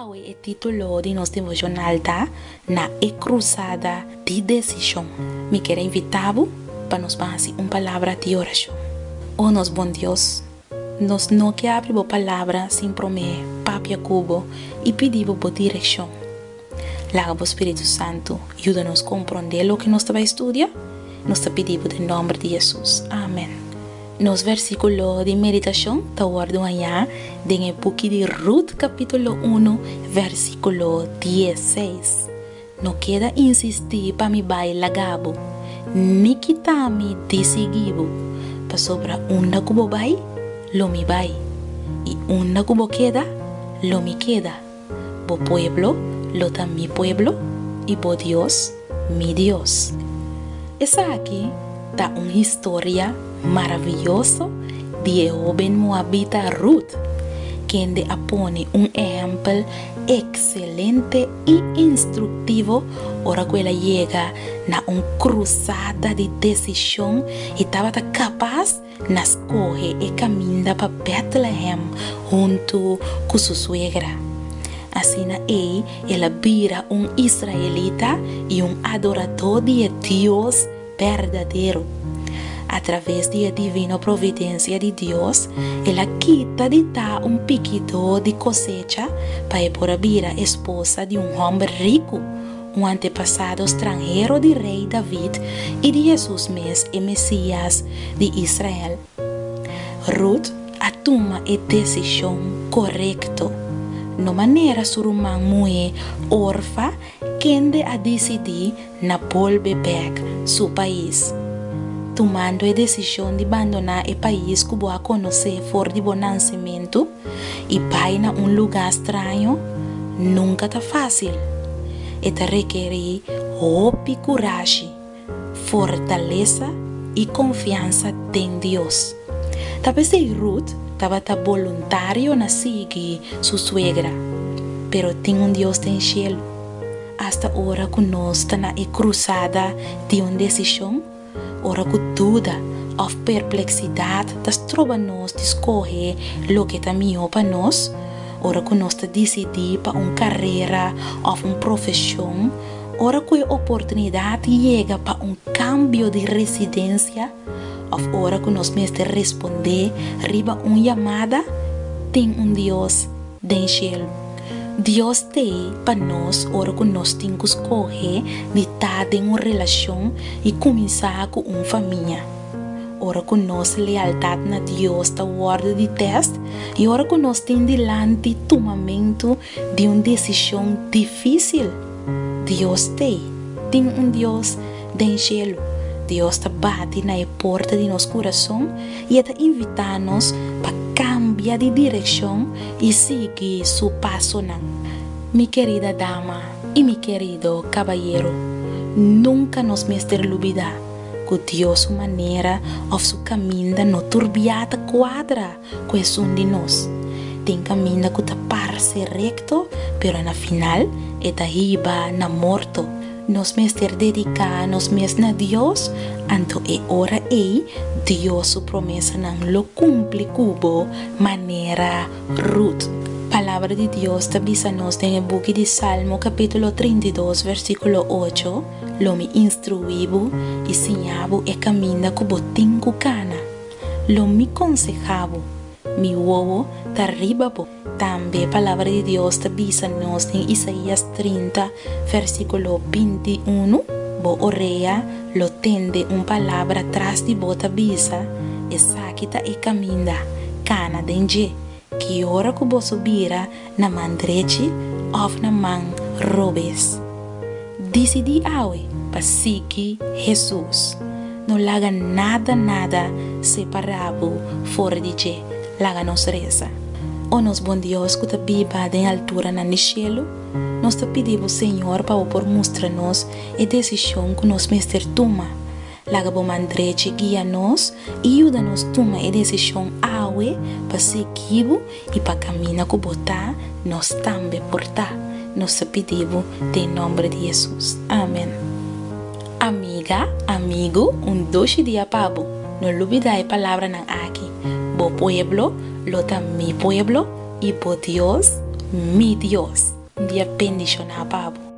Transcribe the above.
Awe e título di nos devoshonal ta Na e Krusada di Desishon. Mi kier a invitá bo pa nos ban hasi un palabra di orashon. O nos bon Dios, nos no ke abri bo palabra sin promé papia ku bo i pidi bo bo direkshon. Laga bo spiritu santu yuda nos komprondé loke nos ta bai studia. Nos ta pidi bo den nòmber di Hesus. Amen. Nos versíkulo di meditashon ta wòrdu hañá den e buki di Rut kapítulo unu versíkulo diesseis. No keda insistí pa mi bai laga bo, ni kita mi di sigui bo, pasobra unda ku bo bai, lo mi bai, i unda ku bo keda, lo mi keda. Bo pueblo lo ta mi pueblo i bo Dios mi Dios. Esaki ta un historia maravioso di e hóben moabita Rut, kende a pone un ehèmpel ekselente i instruktivo ora ku el a yega na un krusada di desishon i tabata kapas Na skohe e kaminda pa Bètlehèm huntu ku su suegra. Asina ei el a bira un israelita i un adoradó di e Dios berdadero. Atraves di e divino providensia di Dios, el a kita di ta un pikidó di kosecha pa e por a bira esposa di un hòmber riku, un antepasado stranhero di Rei David i di Hesus mes, e Mesías di Israel. Rut a tuma e desishon korekto, no manera su ruman muhé Orfa kende a disidí na bolbe bèk su pais. Tumando e desishon di bandoná e pais ku bo a konosé for di bo nansementu, i bai na un lugá straño nunka ta fásil. E ta rekerí hopi kurashi, fortalesa i konfiansa den Dios. Ta p'esei Rut tabata boluntario na sigui su suegra. Pero tin un Dios den shelu. Asta ora ku nos ta na e krusada di un desishon, Ora ku duda òf perpleksidat ta stroba nos di skohe loke ta mihó pa nos, ora ku nos ta disidí pa un karera òf un profeshon, ora ku e oportunidat yega pa un kambio di residensia òf ora ku nos mester respondé riba un yamada, tin un Dios den shelu. Dios t'ei pa nos ora ku nos tin ku skohe di ta den un relashon i kuminsá ku un famia, ora ku nos lealtat na Dios ta wòrdu di tèst i ora ku nos tin dilanti tumamentu di un desishon difísil. Dios t'ei. Tin un Dios den shelu. Dios ta bati na e porta di nos kurason i e ta invitá nos pa kambia di direkshon i sigui su pasonan. Mi kerida dama i mi kerido kabayero, nunka nos mester lubidá ku Dios su manera òf su kaminda no tur bia ta kuadra ku esun di nos. Tin kaminda ku ta parse rekto, pero na final e ta hiba na morto. Nos mester dediká nos mes na Dios, anto e ora ei Dios su promesanan lo kumpli ku bo manera Rut. Palabra di Dios ta bisa nos den e buki di Salmo kapítulo 32 versíkulo 8, Lo mi instruí bo i siña bo e kaminda ku bo tin ku kana. Lo mi konsehá bo, mi wowo ta riba bo. Tambe Palabra di Dios ta bisa nos den Isaías 30, versíkulo 21, Bo orea lo tende un palabra tras di bo ta bisa, Esaki ta e kaminda, kana den dje. Ki ora ku boso bira na man drechi òf na man robes. Disidí awe pa sigui Hesus. No laga nada nada separá bo for di dje. Laga nos resa. O nos bon Dios ku ta biba den alturanan di shelu, nos ta pidi bo Señor pa bo por mustra nos e desishon ku nos mester tuma. Laga bo man drechi guia nos i yuda nos tuma e desishon awe pa sigui bo i pa kaminda ku bo ta, nos tambe por ta. Nos ta pidi bo den nomber di Hesus. Amen. Amiga, amigu, un dushi dia pa bo. No lubidá e palabranan aki, Bo pueblo lo ta mi pueblo i bo Dios, mi Dios. Un dia bendishoná pa bo.